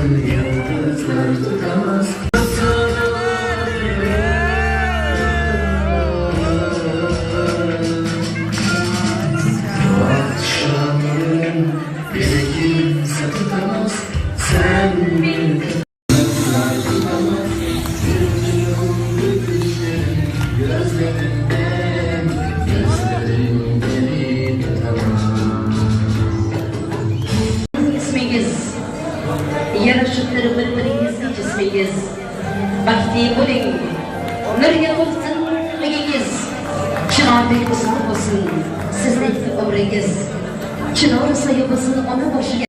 Yıldızlar tutamaz. Akşamların beni kimse tutamaz. Sen beni tutamaz. Gözlerinden, gözlerin beni tutamaz. Ismingiz yarashibdir bir-biringizga jismingiz. Baxtli bo'ling, nurga to'lsin ligingiz. Chinordek uzoq bo'lsin sizning umringiz. Chinor soya bo'lsin ona boshiga.